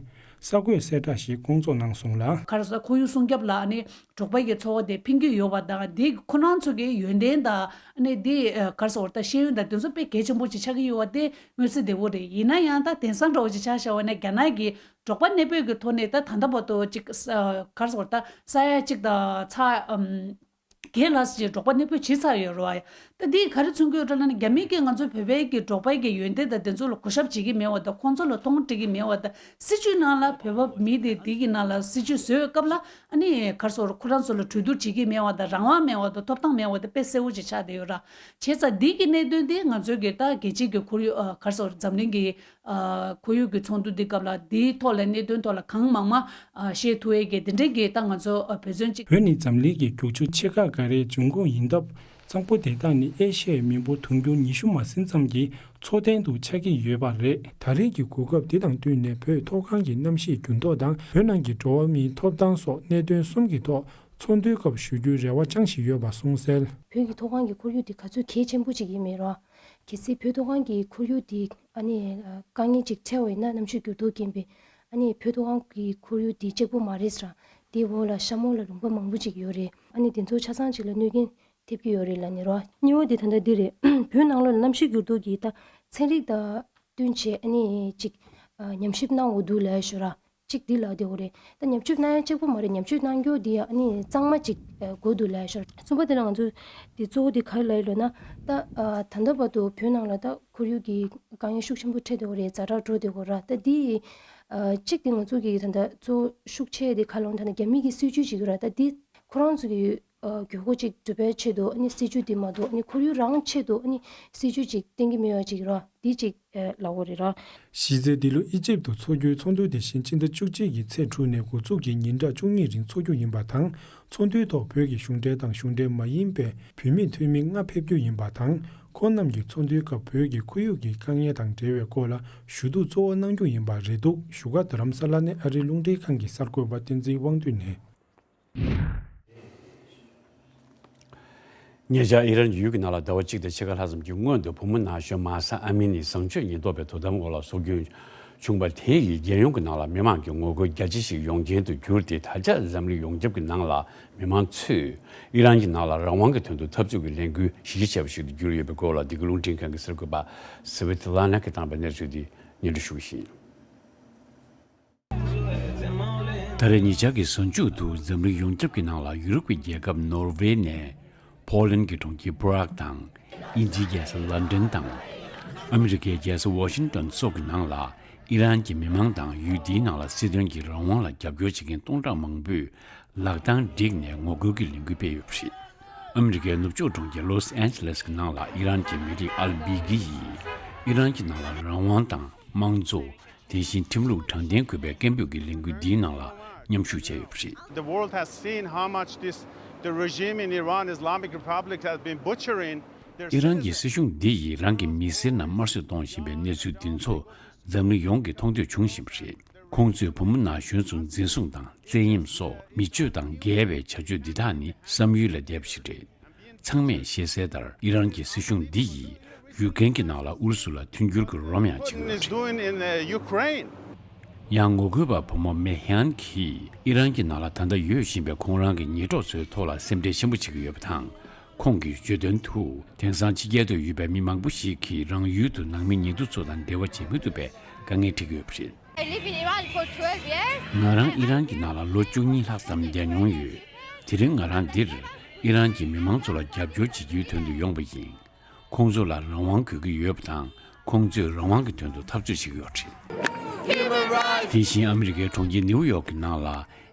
གསར་འགོད་གསལ་བསྒྲགས་ཤིག་བསྐོང་ཚོགས་གནང་སོང་ལ། ག་རེ་ཟེར། ཁོར་ཡུག་སྲུང་སྐྱོབ་ལ་ཨ་ནི་འབྲོག་པ་གི་འཚོ་བ་དེ་ཕན་གྱི་ཡོད་པ་དང་། དེ་ཁོ་རང་ཚོ་གི་ཡོན་ཏན་དང་ཨ་ནི་དེ་ག་རེ་ཟེར་ད་ཤེས་ཡོན་དང་དེ་ཚོ་དཔེ་གལ་ཆེན་པོ་ཅིག་ཆགས་ཀྱི་ཡོད་པ་དེ་མངོན་གསལ་དོད་པོ་རེད། ཡིན་ན་ཡང་ད་དེང་སང་འདྲ་བོ་ཅིག་ཆ་བཞག་པ་ན་རྒྱ་ནག་གི་འབྲོག་པ་གནས་སྤོས་ཀྱི་ཐོག་ནས་ད་ད་ལྟ་བར་དུ་ཅིག་ག་རེ་ཟེར་ད་ས་ཡ་གཅིག་དང་ཚེག་བརྒྱད་ལྷག་ཅིག་འབྲོག་པ་གནས་སྤོས་བྱས་ཚར་ཡོད་རེད་བ། ད་འདི་ག་རེ་མཚོན་གྱི་ཡོད་རེད་ལབ་ན། རྒྱ་མི་གིས་ང་ཚོ་བོད་པའི་གི་འབྲོག་པའི་གི་ཡོན་ཏན་དང་དེ་ཚོ་ལ་གུས་ཞབས་བྱེད་ཀྱི་མེད་པ་དང་། ཁོང་ཚོ་ལ་མཐོང་སྤྲད་ཀྱི་མེད་པ་དང་། སྲིད་བྱུས་ནང་ལ་བོད་པ་མི་དེ་འདི་གི་ནང་ལ་སྲིད་བྱུས་བཟོས་སྐབས་ལ་ཨ་ནི་ག་རེ་ཟེར་ཁོ་རང་ཚོ་ལ་གྲོས་བསྡུར་བྱེད་ཀྱི་མེད་པ་དང་། རང་དབང་མེད་པ་དང་ཐོབ་ཐང་མེད་པ་དེ་དཔེ་གསལ་པོ་ཅིག་ཆགས་བསྡད་ཡོད་ར། བྱས་ཙང་འདི་གི་གནད་དོན་དེ་ང་ཚོའི་གི་ད་རྒྱལ་སྤྱིའི་གི་ཁོར་ཡུག་ཨ་ག་རེ་ཟེར་འཛམ་གླིང་གི་ཨ་ཁོར་ཡུག་གི་ཚོགས་འདུ་འདི་སྐབས་ལ་འདིའི་ཐོག་ལ་གནད་དོན་ཐོག་ལ་གང་མང་མང་ཨ་བཤད་ཐུབ་ཡས་གི་དེ་འདྲའི་གི་ད་ང་ཚོ་ཨ་འབད་བརྩོན་ཅིག་བོད་ནི་འཛམ་གླིང་གི་རྒྱུག་ཆུ་ཆེ་ཁག་འགའ་རེའི་འབྱུང་ཁུངས་ཡིན་སྟབས། གཙང་པོ་དེ་དག་ནི་ཨེ་ཤི་ཡའི་མི་འབོར་དུང་ཕྱུར་ཉི་ཤུ་མ་ཟིན་ཙམ་གྱི་འཚོ་རྟེན་དུ་ཆགས་ཀྱི་ཡོད་པ་རེད། ད་རེས་ཀྱི་གོ་སྐབས་འདི་དང་བསྟུན་ནས་བོད་མཐོ་སྒང་གི་གནམ་གཤིས་འགྱུར་ལྡོག་དང་། བོད་ནང་གི་འགྲོ་བ་མིའི་ཐོབ་ཐང་སོགས་གནད་དོན་གསུམ་གྱི་ཐོག་ཚོགས་འདུའི་སྐབས་ཞུ་རྒྱུའི་རེ་བ་བཅངས་བཞིན་ཡོད་པ་གསུངས་གསལ། བོད་ཀྱི་མཐོ་སྒང་གི་ཁོར་ཡུག་འདི་ག་ཚོད་གལ་ཆེན་པོ་ཅིག་ཡིན་མིན་རོ། གལ་སྲིད་བོད་མཐོ་སྒང་གི་ཁོར་ཡུག་འདི་ཨ་ནི་དཀའ་ངལ་ཅིག་འཕྲད་པ་ཡིན་ན། གནམ་གཤིས་འགྱུར་ལྡོག་རྐྱེན་པས་ཨ་ནི་བོད་མཐོ་སྒང་གི་ཁོར་ཡུག་འདི་གཅིག་པོ་མ་རེད་ཟེར། དེའི་འོག་ལ་ཤ་མོ་ལ་ལུང་པ་མང་པོ་ཅིག་ཡོད་རེད། ཨ་ནི་དེ་ཚོ་ཆ་ཚང་ཅིག་ལ་གནོད་རྐྱེན་ཐེབས་ཀྱི་ཡོད་རེད་ལབ་ནི་རོ། གཉིས་པ་དེ་ད་ལྟ་འདི་རེད། བོད་ནང་ལོགས་ལ་གནམ་གཤིས་འགྱུར་ལྡོག་གི་ད་ཚན་རིག་དང་བསྟུན་བྱས་ཨ་ནི་ཅིག་ཨ་ཉམས་ཞིབ་གནང་དགོས་འདུག་ལབ་ཞུ་ར། གཅིག་འདི་ལབ་བསྡད་ཡོད་རེད། ད་ཉམས་ཞིབ་གནང་ཡ་གཅིག་པོ་མ་རེད། ཉམས་ཞིབ་གནང་རྒྱུ་འདི་ཡ་ཨ་ནི་གཙང་མ་ཅིག་ཨ་དགོས་འདུག་ལབ་ཞུ་ར། གསུམ་པ་དེ་ལ་ང་ཚོ་འདི་གཙོ་བོ་འདི་ག་རེ་ལབ་ཡོད་ལབ་ན། ད་ཨ་ད་ལྟ་བར་དུ་བོད་ནང་ལ་ད་ཁོར་ཡུག་གི་དཀའ་ངལ་ཤུགས་ཆེན་པོ་འཕྲད་བསྡད་ཡོད་རེད། ཛ་དྲག་འགྲོ་བསྡད་ཡོད་ར། ད་འདི་ཨ་གཅིག་འདི་ང་ཚོ་གི་ད་ལྟ་གཙོ་ཤུགས་ཆེ་འདི་ག་རེ་ལབ་ན། ད་ལྟ་རྒྱ་མི་གི་སྲིད་བྱུས་ཅིག་ཡོད་ར། ད་འདི་ཁོ་རང་ཚོ་གི་ཨ་དགོས་མཁོ་ཅིག་སྒྲུབ་པའི་ཆེད་དུ་ཨ་ནི་སྲིད་བྱུས་འདི་མ་གཏོགས་ཨ་ནི་ཁོར་ཡུག་རང་ཆེད་དུ་ཨ་ནི་སྲིད་བྱུས་ཅིག་བཏིང་གི་མེད་པ་ཅིག་ར། འདི་ཅིག་ཨ་ལབ་དགོས་རེད་ར། གཞི་རྩའི་འདི་ལོ་ཨི་ཇིབ་ཏུ་འཚོགས་རྒྱུའི་ཚོགས་འདུ་དེ་བཞིན་ཕྱི་ཟླ་བཅུ་གཅིག་གི་ཚེས་དྲུག་ནས་འགོ་འཛུགས་ཀྱིས་ཉིན་གྲངས་བཅུ་གཉིས་རིང་འཚོགས་རྒྱུ་ཡིན་པ་དང་། ཚོགས་འདུའི་ཐོག་བོད་ཀྱི་གཞུང་འབྲེལ་དང་གཞུང་འབྲེལ་མ་ཡིན་པའི་བུད་མེད་འཐུས་མི་ལྔ་ཕེབས་རྒྱུ་ཡིན་པ་དང་། ཁོང་རྣམས་ཀྱིས་ཚོགས་འདུའི་སྐབས་བོད་ཀྱི་ཁོར་ཡུག་གི་དཀའ་ངལ་དང་འབྲེལ་བའི་སྐོར་ལ་ཞུ་གཏུག་གཙོ་བོ་གནང་རྒྱུ་ཡིན་པ་རེད་འདུག་བཞུགས་སྒར་རྡ་རམ་ས་ལ་ནས་ཨ་རིའི་རླུང་འཕྲིན་ཁང་གི་གསར་འགོད་པ་བསྟན་འཛིན་དབང་འདུས་ནས། ཉེ་ཆར་ཨི་རན་གྱི་ཡུལ་གྱི་ནང་ལ་ཟླ་བ་གཅིག་དང་ཕྱེད་ཀ་ལྷག་ཙམ་གྱི་སྔོན་དུ་བུ་མོ་ན་གཞོན་མཱ་ས་ཨ་མི་ནི་བཟང་སྤྱོད་ཉེན་རྟོག་པའི་དོ་དམ་འོག་ལ་སྲོག་སྐྱོན་བྱུང་བ་དེ་ཡིས་རྒྱལ་ཡོངས་ཀྱི་ནང་ལ་མི་མང་གི་ངོ་རྒོལ་རྒྱ་ཆེ་ཞིག་ཡོང་རྐྱེན་དུ་གྱུར་ཏེ། ད་ཆ་འཛམ་གླིང་ཡོངས་ཁྱབ་ཀྱི་ནང་ལ་མི་མང་ཚོས་ཨི་རན་གྱི་ནང་ལ་རང་དབང་གི་དོན་དུ་འཐབ་རྩོད་ཀྱི་ལས་འགུལ་གཞི་རྒྱ་ཆེ་བ་ཞིག་ཏུ་གྱུར་ཡོད་པའི་སྐོར་ལ། འདི་ག་རླུང་འཕྲིན་ཁང་གི་གསར་འགོད་པ་སི་ཝེ་ཏི་ལ་ན་གིས་བཏང་པའི་གནས་ཚུལ་འདི་སྙན་སྒྲོན་ཞུ་གི་ཡིན། ད་རེས་ཉེ་ཆར་གྱི་གཟའ་མཇུག་ཏུ་འཛམ་གླིང་ཡོངས་ཁྱབ་ཀྱི་ནང་ལ་ཡུ་རོབ་ཀྱི་རྒྱལ་ཁབ་ནོར་ཝེ་ནས་ཕོ་ལན་གྱི་གྲོང་ཁྱེར་པུ་རག་དང་། དབྱིན་ཇིའི་རྒྱལ་ས་ལན་ཌན་དང་། ཨ་མི་རི་ཀའི་རྒྱལ་ས་ཝ་ཤིང་ཏོན་སོགས་ཀྱི་ནང་ལ་ཨི་རན་གྱི་མི་མང་དང་ཡུལ་དེའི་ནང་ལ་སྲིད་དོན་གྱི་རང་དབང་ལ་རྒྱབ་སྐྱོར་བྱེད་མཁན་སྟོང་ཕྲག་མང་པོས་ལག་གདང་བསྒྲིགས་ནས་ངོ་རྒོལ་གྱི་ལས་འགུལ་སྤེལ་ཡོད་པ་རེད། ཨ་མི་རི་ཀའི་ནུབ་ཕྱོགས་གྲོང་ཁྱེར་ལོས་ཨན་ཇེ་ལེས་ཀྱི་ནང་ལ་ཨི་རན་གྱི་མི་རིགས་ཨལ་བི་གི་ཡིས་ཨི་རན་གྱི་ནང་ལ་རང་དབང་དང་དམངས་གཙོ། དེ་བཞིན་ཁྲིམས་ལུགས་དྲང་བདེན་དགོས་པའི་སྐད་འབོད་ཀྱི་ལས་འགུལ་འདིའི་ནང་ལ་མཉམ་ཞུགས་བྱས་ཡོད་པ་རེད། The world has seen how much this, the regime in Iran Islamic Republic has been butchering their ཨི་རན་གྱི་citizens. སྲིད་གཞུང་འདི་ཡིས་རང་གི་མི་སེར་རྣམས་དམར་གསོད་གཏོང་བཞིན་པའི་གནས་ཚུལ་འདི་ཚོ་འཛམ་གླིང་ཡོངས་ཀྱིས་མཐོང་ཐོས་བྱུང་བཞིན་པ་རེད། ཁོང་ཚོས་བུ་མོ་ན་གཞོན་ཚོ་འཛིན་བཟུང་དང་བཙན་གཡེམ་སོགས་མི་སྤྱོད་དང་འགལ་བའི་བྱ་སྤྱོད་འདི་དག་ནི་བསམ་ཡུལ་ལས་འདས་པ་ཞིག་རེད། ཚང་མས་ཤེས་གསལ་ལྟར་ཨི་རན་གྱི་སྲིད་གཞུང་འདི་ཡིས་ཡུཀ་རེན་གྱི་ནང་ལ་ཨུ་རུ་སུ་ལ་མཐུན་འགྱུར་གྱི་རོགས་རམ་ཡང་བྱེད་ཀྱི་ཡོད་པ་རེད། Putin is doing in, uh, Ukraine. ཡང་ངོ་རྒོལ་པ་བུ་མོ་མེ་ཧན་གྱིས་ཨི་རན་གྱི་ནང་ལ་ད་ལྟ་ཡོད་བཞིན་པའི་ཁོང་རང་གི་ཉེ་གྲོགས་ཚོའི་ཐོག་ལ་སེམས་ཁྲལ་ཆེན་པོ་བྱེད་ཀྱི་ཡོད་པ་དང་། ཁོང་གིས་བརྗོད་དོན་དུ། དེང་སང་ཕྱི་རྒྱལ་དུ་ཡོད་པའི་མི་མང་པོ་ཞིག་གིས་རང་ཡུལ་དུ་ནང་མི་ཉེ་དུ་ཚོ་དང་འབྲེལ་བ་བྱེད་མི་ཐུབ་པའི་དཀའ་ངལ་འཕྲད་ཀྱི་ཡོད་པ་རེད། I live in Iran for twelve years. ང་རང་ཨི་རན་གྱི་ནང་ལ་ལོ་བཅུ་གཉིས་ལྷག་ཙམ་བསྡད་མྱོང་ཡོད། དེ་རིང་ང་རང་འདིར་ཨི་རན་གྱི་མི་མང་ཚོ་ལ་རྒྱབ་སྐྱོར་བྱེད་རྒྱུའི་དོན་དུ་ཡོང་པ་ཡིན། ཁོང་ཚོ་ལ་རང་དབང་དགོས་ཀྱི་ཡོད་པ་དང་། ཁོང་ཚོས་རང་དབང་གི་དོན་དུ་འཐབ་རྩོད་བྱེད་ཀྱི་ཡོད་པ་རེད། དེ་བཞིན་ཨ་མི་རི་ཀའི་གྲོང་ཁྱེར་ནིའུ་ཡོག་གི་ནང་ལ་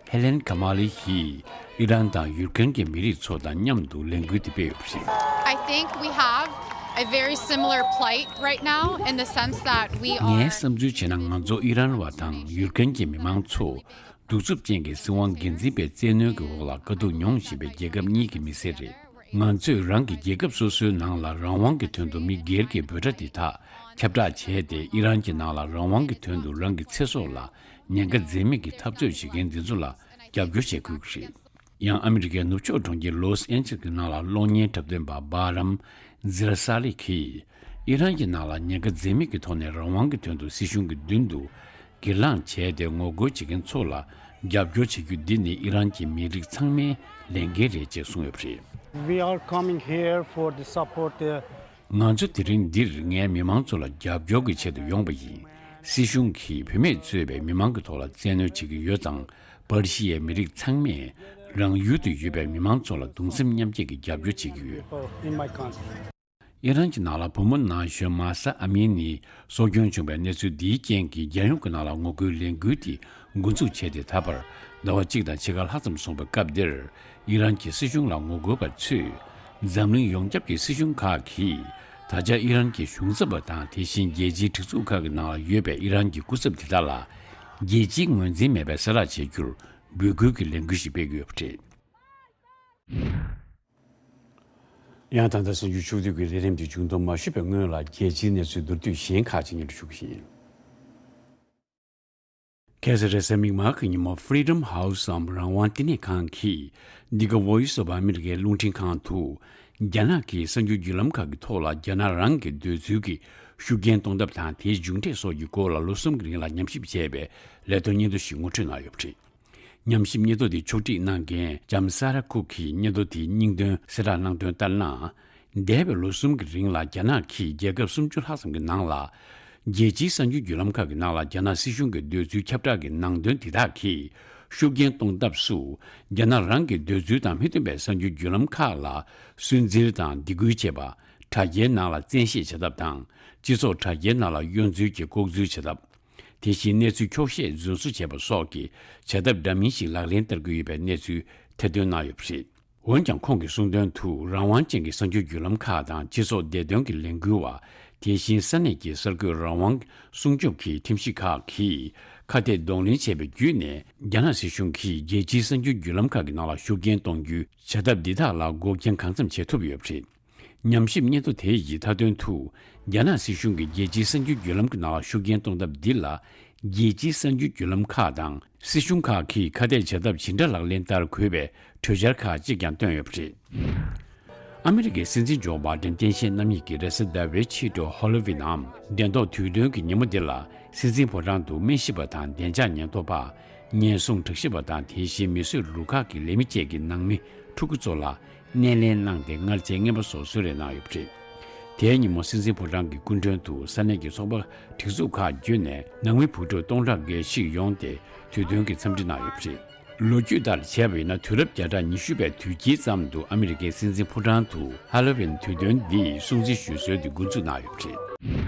ཧེ་ལེན་ཁ་མ་ལི་ཡིས་ཨི་རན་དང་ཡུཀ་རེན་གྱི་མི་རིགས་ཚོ་དང་མཉམ་དུ་ལས་འགུལ་དེ་སྤེལ་ཡོད་པ་རེད། I think we have a very similar plight right now in the sense that we are. ངའི་བསམ་ཚུལ་བྱས་ན། ང་ཚོ་ཨི་རན་བ་དང་ཡུཀ་རེན་གྱི་མི་མང་ཚོ་གདུག་རྩུབ་ཅན་གྱི་སྲིད་དབང་འགན་འཛིན་པའི་བཙན་གནོན་གྱི་འོག་ལ་དཀའ་སྡུག་མྱོང་བཞིན་པའི་རྒྱལ་ཁབ་གཉིས་ཀྱི་མི་སེར་རེད། ང་ཚོས་རང་གི་རྒྱལ་ཁབ་སོ་སོའི་ནང་ལ་རང་དབང་གི་དོན་དུ་མི་སྒེར་གྱི་འབོད་སྒྲ་འདི་དག་ཁྱབ་བསྒྲགས་བྱས་ཏེ། ཨི་རན་གྱི་ནང་ལ་རང་དབང་གི་དོན་དུ་རང་གི་ཚེ་སྲོག་ལ་ཉེན་ཁ་འཛེམས་མེད་ཀྱི་འཐབ་རྩོད་བྱེད་མཁན་འདི་ཚོ་ལ་རྒྱབ་སྐྱོར་བྱེད་དགོས་ཀྱི་རེད། ཡང་ཨ་མི་རི་ཀའི་ནུབ་ཕྱོགས་གྲོང་ཁྱེར་ལོས་ཨན་ཇེ་ལེས་ཀྱི་ནང་ལ་གློག་བརྙན་འཁྲབ་སྟོན་པ་བྷ་རམ་ ཛི་ར་ས་ལི་གིས་ཨི་རན་གྱི་ནང་ལ་ཉེན་ཁ་འཛེམ་མེད་ཀྱི་ཐོག་ནས་རང་དབང་གི་དོན་དུ་སྲིད་གཞུང་གི་མདུན་དུ་སྒེར་ལངས་བྱས་ཏེ་ངོ་རྒོལ་བྱེད་མཁན་ཚོ་ལ་རྒྱབ་སྐྱོར་བྱེད་རྒྱུ་འདི་ནི་ཨི་རན་གྱི་མི་རིགས་ཚང་མའི་ལས་འགན་རེད་ཅེས་གསུངས་ཡོད་པ་རེད། We are coming here for the support, uh, ང་ཚོ་དེ་རིང་འདིར་ངའི་མི་མང་ཚོ་ལ་རྒྱབ་སྐྱོར་གྱི་ཆེད་དུ་ཡོང་པ་ཡིན། སྲིད་གཞུང་གིས་བུད་མེད་གཙོས་པའི་མི་མང་གི་ཐོག་ལ་བཙན་གནོན་བྱེད་ཀྱི་ཡོད་ཙང་། པར་ཤི་ཡའི་མི་རིགས་ཚང་མས་རང་ཡུལ་དུ་ཡོད་པའི་མི་མང་ཚོ་ལ་གདུང་སེམས་མཉམ་སྐྱེད་ཀྱི་རྒྱབ་སྐྱོར་བྱེད་ཀྱི་ཡོད། In my country. ཨི་རན་གྱི་ནང་ལ་བུ་མོ་ན་གཞོན་མཱ་ས་ཨ་མི་ནི་སྲོག་སྐྱོན་བྱུང་བའི་གནས་ཚུལ་འདིའི་རྐྱེན་གྱིས་རྒྱལ་ཡོངས་ཀྱི་ནང་ལ་ངོ་རྒོལ་ལས་འགུལ་དེ་འགོ་འཛུགས་བྱས་ཏེ། ད་བར་ཟླ་བ་གཅིག་དང་ཕྱེད་ཀ་ལྷག་ཙམ་སོང་བའི་སྐབས་འདིར། ཨི་རན་གྱི་སྲིད་གཞུང་ལ་ངོ་རྒོལ་བ་ཚོས་འཛམ་གླིང་ཡོངས་ཁྱབ་ཀྱི་སྲིད་གཞུང་ཁག་གིས་ད་ཆ་ཨི་རན་གྱི་གཞུང་ཚབ་པ་དང་། དེ་བཞིན་རྒྱལ་སྤྱིའི་སྒྲིག་འཛུགས་ཁག་གི་ནང་ལ་ཡོད་པའི་ཨི་རན་གྱི་སྐུ་ཚབ་དེ་དག་ལ་རྒྱལ་སྤྱིའི་ངོས་འཛིན་མེད་པའི་གསལ་བསྒྲགས་བྱེད་རྒྱུར་འབོད་སྐུལ་གྱི་ལས་འགུལ་ཞིག་སྤེལ་གྱི་ཡོད་པ་རེད། ཡང་ད་ལྟ་གསར་འགྱུར་ཕྱོགས་བསྡུས་ཀྱི་ལས་རིམ་དེ་མཇུག་བསྡོམས་མ་ཞུས་པའི་སྔོན་ལ། རྒྱལ་སྤྱིའི་གནས་ཚུལ་མདོར་བསྡུས་གཞན་ཁག་ཅིག་སྙན་སྒྲོན་ཞུ་གི་ཡིན། ཁ་སང་རེས་གཟའ་མིག་དམར་གྱི་ཉིན་མོ། Freedom House འམ་རང་དབང་བསྟི་གནས་ཁང་གིས། འདི་ག་Voice of Americaའི་རླུང་འཕྲིན་ཁང་དུ། རྒྱ་ནག་གིས་གསར་འགྱུར་བརྒྱུད་ལམ་ཁག་གི་ཐོག་ལ་རྒྱ་ནག་རང་གི་འདོད་ཚུལ་གྱི་ཤུགས་རྐྱེན་གཏོང་ཐབས་དང་། དེའི་མཇུག་འབྲས་སོགས་ཀྱི་སྐོར་ལ་ལོ་གསུམ་གྱི་རིང་ལ་ཉམས་ཞིབ་བྱས་པའི་ལས་དོན་སྙན་ཐོ་ཞིག་ངོ་སྤྲོད་གནང་ཡོད་པ་རེད། ཉམས་ཞིབ་སྙན་ཐོ་དེ་ཕྱོགས་སྒྲིག་གནང་མཁན་ལྕམ་Sarah Cook གིས་སྙན་ཐོ་དེའི་སྙིང་དོན་གསལ་བསྒྲགས་གནང་དོན་ལྟར་ན། འདས་པའི་ལོ་གསུམ་གྱི་རིང་ལ་རྒྱ་ནག་གིས་རྒྱལ་ཁབ་སུམ་ཅུ་ལྷག་ཙམ་གྱི་ནང་ལ། རྒྱལ་སྤྱིའི་གསར་འགྱུར་བརྒྱུད་ལམ་ཁག་གི་ནང་ལ་རྒྱ་ནག་སྲིད་གཞུང་གི་འདོད་ཚུལ་ཁྱབ་བསྒྲགས་ཀྱི་ནང་དོན་དེ་དག་གིས་ཤུགས་རྐྱེན་གཏོང་ཐབས་སུ། རྒྱ་ནག་རང་གི་འདོད་ཚུལ་དང་མི་མཐུན་པའི་གསར་འགྱུར་བརྒྱུད་ལམ་ཁག་ལ་སུན་གཙེར་དང་སྡིགས་སྐུལ་བྱེད་པ། དྲ་རྒྱའི་ནང་ལ་བཙན་ཤེད་བྱེད་ཐབས་དང་། སྤྱི་ཚོགས་དྲ་རྒྱའི་ནང་ལ་གཡོ་འཛུལ་གྱིས་ལྐོག་འཛུལ་བྱེད་ཐབས། དེ་བཞིན་གནས་ཚུལ་འཁྱོག་བཤད་རྫུན་བཟོ་བྱེད་པ་སོགས་ཀྱི་བྱ་ཐབས་འདྲ་མིན་ཞིག་ལག་ལེན་བསྟར་གྱི་ཡོད་པའི་གནས་ཚུལ་ཐེར་འདོན་གནང་ཡོད་པ་རེད། འོན་ཀྱང་། ཁོང་གིས་གསུངས་དོན་དུ། རང་དབང་ཅན་གྱི་གསར་འགྱུར་བརྒྱུད་ལམ་ཁག་དང་སྤྱི་ཚོགས་བདེ་དོན་གྱི་ལས་འགུལ་བ། དེ་བཞིན་ས་གནས་ཀྱི་གསར་འགོད་རང་དབང་སྲུང་སྐྱོབ་ཀྱི་ཁྲིམས་གཞི་ཁག་གིས་ཁ་གཏད་གདོང་ལེན་བྱས་པ་བརྒྱུད་ནས། རྒྱ་ནག་སྲིད་གཞུང་གིས་རྒྱལ་སྤྱིའི་གསར་འགྱུར་བརྒྱུད་ལམ་ཁག་གི་ནང་ལ་ཤུགས་རྐྱེན་གཏོང་རྒྱུའི་བྱ་ཐབས་འདི་དག་ལ་འགོག་རྐྱེན་གང་འཚམ་བྱེད་ཐུབ་ཡོད་པ་རེད། ཉམས་ཞིབ་སྙན་ཐོ་དེ་ཡི་མཐའ་དོན་དུ། རྒྱ་ནག་སྲིད་གཞུང་གིས་རྒྱལ་སྤྱིའི་གསར་འགྱུར་བརྒྱུད་ལམ་གྱི་ནང་ལ་ཤུགས་རྐྱེན་གཏོང་ཐབས་འདི་ལ། རྒྱལ་སྤྱིའི་གསར་འགྱུར་བརྒྱུད་ལམ་ཁག་དང་སྲིད་གཞུང་ཁག་གིས་ཁ་གཏད་བྱ་ཐབས་ཇི་འདྲ་ལག་ལེན་བསྟར་དགོས་པའི་གྲོས་འཆར་ཁག་ཅིག་ཀྱང་བཏོན་ཡོད་པ་རེད། ཨ་མི་རི་ཀའི་སྲིད་འཛིན་ཇོ་བྷའི་ཌེན་སྟངས་དཔྱལ་རྣམ་གཉིས་ཀྱིས་རེས་གཟའ་ཟླ་བའི་ཕྱི་དྲོ་ཧ་ལོ་ཝིན་ནམ་གདན་ཐོག་དུས་སྟོན་གྱི་ཉིན་མོ་འདི་ལ། སྲིད་འཛིན་ཕོ་བྲང་དུ་སྨན་ཞིབ་པ་དང་བདེ་འཇགས་ཉེན་རྟོག་པ། ཉེན་སྲུང་དྲག་ཞིབ་པ་དང་། དེ་བཞིན་མིས་བཟོས་ལུག་ཁག་གི་ལས་མི་བཅས་ཀྱི་ནང་མི་ཕྲུ་གུ་ཚོ་ལ་སྣེ་ལེན་གནང་སྟེ། མངར་ཆའི་རྔན་པ་སོགས་གསོལ་རས་གནང་ཡོད་པ་རེད། དེའི་ཉིན་མོ་སྲིད་འཛིན་ཕོ་བྲང་གི་སྐུ་མགྲོན་དུ་ས་གནས་ཀྱི་ཚོགས་པ་སྒྲིག་འཛུགས་ཁག་བརྒྱུད་ནས་ནང་མི་བུ་ཕྲུག་སྟོང་ཕྲག་འགའ་ཞིག་ཡོང་སྟེ་དུས་སྟོན་གྱི་འཚམས་འདྲི་གནང་ཡོད་པ་རེད། ལོ་རྒྱུས་ལྟར་བྱས་པ་ཡིན་ན། དུས་རབས་བརྒྱ་ཕྲག་ཉི་ཤུ་པའི་དུས་དཀྱིལ་ཙམ་དུ་ཨ་མི་རི་ཀའི་སྲིད་འཛིན་ཕོ་བྲང་དུ་ཧ་ལོ་ཝིན་དུས་སྟོན་འདིའི་སྲུང་བརྩི་ཞུ་སྲོལ་དེ་འགོ་འཛུགས་གནང་ཡོད་པ་རེད།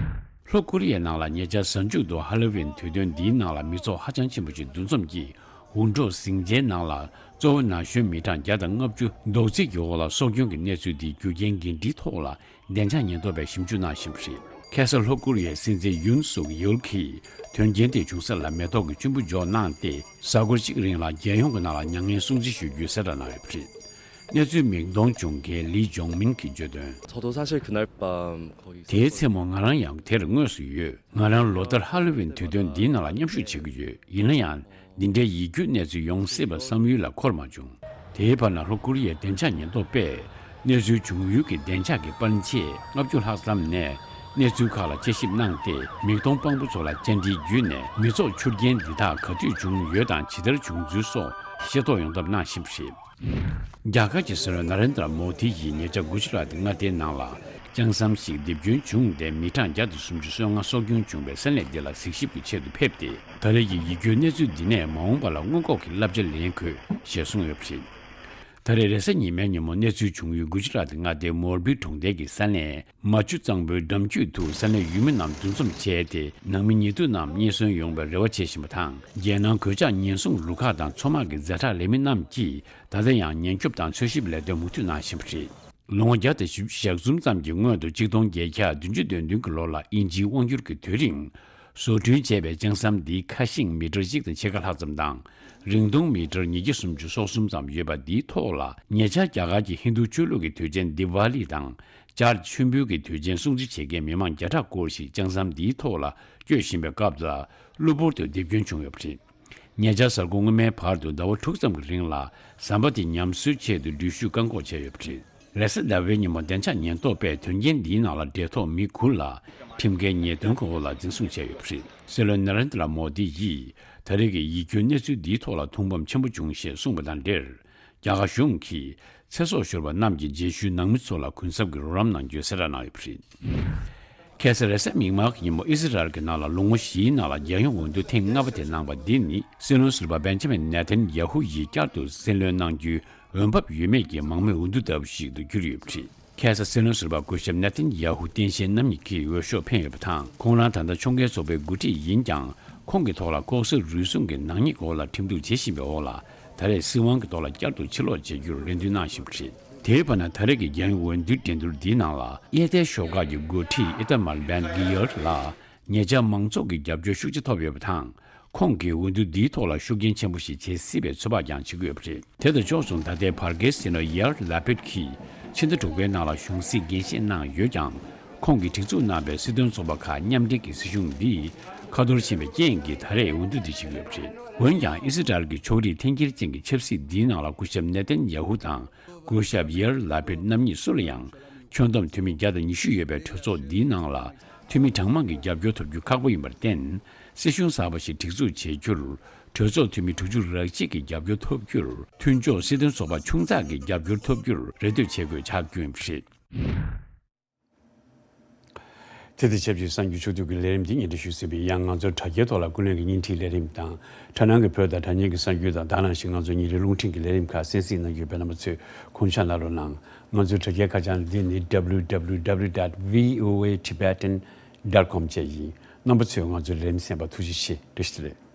ལྷོ་ཀོ་རི་ཡའི་ནང་ལ་ཉེ་ཆར་གཟའ་མཇུག་ཏུ་ཧ་ལོ་ཝིན་དུས་སྟོན་འདིའི་ནང་ལ་མི་ཚོགས་ཧ་ཅང་ཆེན་པོ་ཞིག་འདུ་འཛོམས་ཀྱིས། འུར་འདྲོག་ཟིང་ཆའི་ནང་ལ་གཙོ་བོ་ན་གཞོན་མི་གྲངས་བརྒྱ་དང་ལྔ་བཅུ་རྡོག་རྫིས་ཀྱི་འོག་ལ་སྲོག་སྐྱོན་གྱི་གནས་ཚུལ་འདིའི་རྒྱུ་རྐྱེན་འགན་འཁྲིའི་ཐོག་ལ་བདེ་འཇགས་ཉེན་རྟོག་པས་ཞིབ་འཇུག་གནང་བཞིན་པ་རེད། ཁ་སང་ལྷོ་ཀོ་རི་ཡའི་སྲིད་འཛིན་ཡུན་སུག་ཡོལ་གྱིས་དོན་རྐྱེན་དེ་བྱུང་ས་ལ་མེ་ཏོག་གི་ཆུན་པོ་སྦྱོར་གནང་སྟེ། གཟའ་འཁོར་གཅིག་རིང་ལ་རྒྱལ་ཡོངས་ཀྱི་ནང་ལ་མྱ་ངན་སྲུང་བརྩི་ཞུ་རྒྱུའི་གསལ་བསྒྲགས་གནང་ཡོད་པ་རེད། གནས་ཚུལ་མིག་མཐོང་བྱུང་མཁན་ལི་ཇོང་མིན་གྱིས་བརྗོད་དོན། 저도 사실 그날 밤 거기 དེའི་있었거든요. མཚན་མོ་ང་རང་ཡང་དེར་དངོས་སུ་ཡོད། ང་རང་ལོ་ལྟར་ཧ་ལོ་ཝིན་དུས་སྟོན་འདིའི་ནང་ལ་མཉམ་ཞུགས་བྱེད་ཀྱི་ཡོད། ཡིན་ན་ཡང་། འདི་འདྲའི་ཡིད་སྐྱོའི་གནས་ཚུལ་ཡོང་སྲིད་པ་བསམ་ཡུལ་ལ་འཁོར་མ་བྱུང་། དེའི་བར་ན་ལྷོ་ཀོ་རི་ཡའི་བདེ་འཇགས་ཉེན་རྟོག་པས་གནས་ཚུལ་བྱུང་ཡུལ་གྱི་བདེ་འཇགས་ཀྱི་པར་ཆས་ལྔ་བཅུ་ལྷག་ཙམ་ནས་གནས་ཚུལ་ཁག་ལ་དཔྱད་ཞིབ་གནང་སྟེ། མིག་མཐོང་དཔང་པོ་ཚོ་ལ་བཅར་འདྲི་བརྒྱུད་ནས་མི་ཚོགས་ཆུ་རྐྱེན་འདི་དག་ག་དུས་བྱུང་ཡོད་དང་ཇི་ལྟར་བྱུང་ཚུལ་སོགས་ཤེས་རྟོགས་ཡོང་ཐབས་གནང་བཞིན་པ་རེད། རྒྱ་གར་གྱི་སྲིད་བློན་ན་རེན་དྲ་མོ་དི་ཡིས་ཉེ་ཆར་གུ་ཇི་རཱ་ཏི་མངའ་སྡེའི་ནང་ལ་ལྕགས་ཟམ་ཞིག་རྡིབ་སྐྱོན་བྱུང་སྟེ། མི་གྲངས་བརྒྱ་དང་སུམ་ཅུ་སོ་ལྔ་སྲོག་སྐྱོན་བྱུང་བའི་ས་གནས་འདི་ལ་གཟིགས་ཞིབ་ཀྱི་ཆེད་དུ་ཕེབས་ཏེ། ད་རེས་ཀྱི་ཡིད་སྐྱོའི་གནས་ཚུལ་འདི་ནས་མ་འོངས་པ་ལ་སྔོན་འགོག་གི་བསླབ་བྱ་ལེན་དགོས་ཞེས་གསུངས་ཡོད་པ་རེད། ད་རེས་རེས་གཟའ་ཉི་མའི་ཉིན་མོ་གནས་ཚུལ་བྱུང་ཡུལ་གུ་ཇི་རཱ་ཏི་མངའ་སྡེའི་མོར་བི་གྲོང་རྡལ་གྱི་ས་གནས་མ་ཆུ་གཙང་པོའི་འགྲམ་རྒྱུད་དུ་ས་གནས་ཡུལ་མི་རྣམས་འདུ་འཛོམས་བྱས་ཏེ། ནང་མི་ཉེ་དུ་རྣམས་རྙེད་སོན་ཡོང་བའི་རེ་བ་བྱེད་བཞིན་པ་དང་། རྒྱལ་ནང་གོད་ཆག་ཉེན་སྲུང་རུ་ཁག་དང་མཚོ་དམག་གི་ཛ་དྲག་ལས་མི་རྣམས་ཀྱིས་ད་ལྟ་ཡང་ཉེན་སྐྱོབ་དང་འཚོལ་ཞིབ་ལས་དོན་མུ་མཐུད་གནང་བཞིན་པ་རེད། ལོ་ངོ་བརྒྱ་དང་བཞི་བཅུ་ཞེ་གསུམ་ཙམ་གྱི་སྔོན་དུ་ཆིག་སྟོང་བརྒྱད་བརྒྱ་བདུན་ཅུ་དོན་བདུན་གྱི་ལོ་ལ་དབྱིན་ཇིའི་དབང་སྒྱུར་གྱི་དུས་རིང་བཟོ་སྐྲུན་བྱས་པའི་ལྕགས་ཟམ་འདིའི་ཁ་ཤིང་མི་ཊར་གཅིག་དང་ཕྱེད་ཀ་ལྷག་ཙམ་དང་། རིང་ཐུང་མི་ཊར་ཉིས་བརྒྱ་སུམ་ཅུ་སོ་གསུམ་ཙམ་ཡོད་པ་འདིའི་ཐོག་ལ། ཉེ་ཆར་རྒྱ་གར་གྱི་ཧིན་རྡུ་ཆོས་ལུགས་ཀྱི་དུས་ཆེན་དི་ཝཱ་ལི་དང་། ལྕགས་མཆོད་འབུལ་གྱི་དུས་ཆེན་སྲུང་བརྩི་བྱེད་མཁན་མི་མང་བརྒྱ་ཕྲག་སྐོར་ཞིག་ལྕགས་ཟམ་འདིའི་ཐོག་ལ་སྐྱོད་བཞིན་པའི་སྐབས་ལ། གློ་བུར་དུ་རྡིབ་སྐྱོན་བྱུང་ཡོད་པ་རེད། ཉེ་ཆར་གཟའ་འཁོར་སྔོན་མའི་བར་དུ་ཟླ་བ་དྲུག་ཙམ་གྱི་རིང་ལ་ཟམ་པ་དེ་ཉམས་གསོའི་ཆེད་དུ་འགྲུལ་བཞུད་བཀག་འགོག་བྱས་ཡོད་པ་རེད། རེས་གཟའ་ཟླ་བའི་ཉིན་མོ་བདེ་འཇགས་ཉེན་རྟོག་པས་དོན་རྐྱེན་འདིའི་ནང་ལ་འབྲེལ་ཐོགས་མི་དགུ་ལ་ཁྲིམས་འགལ་ཉེས་དོན་གྱི་འོག་ལ་འཛིན་བཟུང་བྱས་ཡོད་པ་རེད། སྲིད་བློན་ན་རེན་དྲ་མོ་དི་ཡིས་ད་རེས་ཀྱི་ཡིད་སྐྱོའི་གནས་ཚུལ་འདིའི་ཐོག་ལ་ཐུགས་ཕམ་ཆེན་པོ་བྱུང་ཞེས་གསུངས་པ་དང་འབྲེལ། རྒྱ་གར་གཞུང་གིས་ཚེ་སྲོག་ཤོར་བ་རྣམས་ཀྱི་རྗེས་ཤུལ་ནང་མི་ཚོ་ལ་གུན་གསབ་ཀྱི་རོགས་རམ་གནང་རྒྱུའི་གསལ་བསྒྲགས་གནང་ཡོད་པ་རེད། ཁ་སང་རེས་གཟའ་མིག་དམར་གྱི་ཉིན་མོ་ཨི་སི་རལ་གྱི་ནང་ལ་ལོ་ངོ་བཞིའི་ནང་ལ་རྒྱལ་ཡོངས་འོས་བསྡུ་ཐེངས་ལྔ་པ་དེ་གནང་བ་འདི་ནི་སྲིད་བློན་ཟུར་པ་བེན་ཇ་མིན་ནེ་ཐན་ཡ་ཧུ་ཡིས་བསྐྱར་དུ་སྲིད་བློན་གནང་རྒྱུའི་འོས་འབབ་ཡོད་མེད་ཀྱི་མང་མོས་འོས་བསྡུ་ལྟ་བུ་ཞིག་ཏུ་གྱུར་ཡོད་པ་རེད། ཁ་སང་སྲིད་བློན་ཟུར་པ་སྐུ་ཞབས་ནེ་ཐན་ཡ་ཧུ་སྟངས་དཔྱལ་རྣམ་གཉིས་ཀྱིས་འོས་ཤོག་འཕེན་ཡོད་པ་དང་། ཁོང་རང་ད་ལྟ་ཕྱོགས་འགལ་ཚོགས་པའི་འགོ་ཁྲིད་ཡིན་ཀྱང་། ཁོང་གི་ཐོག་ལ་ལྐོག་ཟ་རུལ་སུངས་ཀྱི་ནག་ཉེས་སྐོར་ལ་ཁྲིམས་གཏུག་བྱེད་བཞིན་པའི་འོག་ལ། ད་རེས་སྲིད་དབང་གི་ཐོག་ལ་བསྐྱར་དུ་ཕྱིར་ལོག་བྱེད་རྒྱུར་རེ་འདུན་གནང་བཞིན་པ་རེད། དེའི་བར་ན་ད་རེས་ཀྱི་རྒྱལ་ཡོངས་འོས་བསྡུའི་འགྲན་བསྡུར་འདིའི་ནང་ལ་གཡས་ཐལ་ཤོག་ཁག་གི་འགོ་ཁྲིད་ཨི་ཏ་མར་བན་གི་ཡར་ལ་ཉེ་ཆར་མང་ཚོགས་ཀྱི་རྒྱབ་སྐྱོར་ཤུགས་ཆེ་ཐོབ་ཡོད་པ་དང་། ཁོང་གིས་འོས་བསྡུ་འདིའི་ཐོག་ལ་ཤུགས་རྐྱེན་ཆེན་པོ་ཞིག་བྱེད་སྲིད་པའི་ཚོད་དཔག་ཀྱང་བྱེད་ཀྱི་ཡོད་པ་རེད། དེ་དང་ཕྱོགས་མཚུངས་ད་ལྟའི་བར་བརྒལ་སྲིད་བློན་ཡར་ལ་པིད་ཀྱིས་ཕྱི་ཟླ་དྲུག་པའི་ནང་ལ་གཞུང་སྲིད་འགན་བཞེས་གནང་ཡོད་ཀྱང་། ཁོང་གིས་སྒྲིག་འཛུགས་གནང་བའི་སྲིད་དོན་ཚོགས་པ་ཁག་མཉམ་འབྲེལ་གྱི་སྲིད་གཞུང་འདིས་ཁ་ཐོར་ཕྱིན་པའི་རྐྱེན་གྱིས་ད་རེས་འོས་བསྡུ་འདི་བྱེད་ཀྱི་ཡོད་པ་རེད། འོན་ཀྱང་ཨི་སི་ཊལ་གྱི་ཕྱོགས་རིས་འཐེན་འཁྱེར་ཅན་གྱི་ཆབ་སྲིད་འདིའི་ནང་ལ་སྐུ་ཞབས་ནེ་ཐན་ཡ་ཧུ་དང་སྐུ་ཞབས་ཡར་ལ་པིད་རྣམ་གཉིས་སུ་ལ་ཡང་ཁྱོན་བསྡོམས་འཐུས་མི་བརྒྱ་དང་ཉི་ཤུ་ཡོད་པའི་གྲོས་ཚོགས་འདིའི་ནང་ལ་འཐུས་མི་གྲངས་མང་གི་རྒྱབ་སྐྱོར་ཐོབ་རྒྱུ་ཁག་པོ་ཡིན་པར་བརྟེན། སྲིད་གཞུང་གསར་པ་ཞིག་སྒྲིག་འཛུགས་བྱེད་རྒྱུར། གྲོས་ཚོགས་འཐུས་མི་དྲུག་ཅུ་རེ་གཅིག་གི་རྒྱབ་སྐྱོར་ཐོབ་རྒྱུར། མཐུན་ཕྱོགས་སྲིད་དོན་ཚོགས་པ་ཆུང་ཙག་གི་རྒྱབ་སྐྱོར་ཐོབ་རྒྱུར་རེ་ལྟོས་བྱེད་དགོས་ཆགས་ཀྱི་ཡོད་པ་རེད། དེ་དང་ཆབས་ཅིག་གསར་འགྱུར་ཕྱོགས་བསྡུས་ཀྱི་ལས་རིམ་འདི་སྙན་སྒྲོན་ཞུས་ཟིན་པས། ཡང་ང་ཚོའི་དྲ་རྒྱའི་ཐོག་ལ་ཀུན་གླེང་གི་བརྙན་འཕྲིན་ལས་རིམ་དང་། དྲ་སྣང་གི་བོད་དང་དྲ་བརྙན་གྱི་གསར་འགྱུར་དང་། དེ་ནང་བཞིན་ང་ཚོའི་ཉིན་རེའི་རླུང་འཕྲིན་གྱི་ལས་རིམ་ཁག་གསན་གཟིགས་གནང་རྒྱུ་ཡོད་པས། རྣམ་པ་ཚོས་དགོངས་འཇགས་གནང་རོགས་གནང་། ང་ཚོའི་དྲ་རྒྱའི་ཁ་བྱང་འདི་ནི་W W W dot V O A Tibetan dot com བཅས་ཡིན། རྣམ་པ་ཚོས་ང་ཚོའི་ལས་རིམ་གསན་པར་ཐུགས་རྗེ་ཆེ། བཀྲ་ཤིས་བདེ་ལེགས།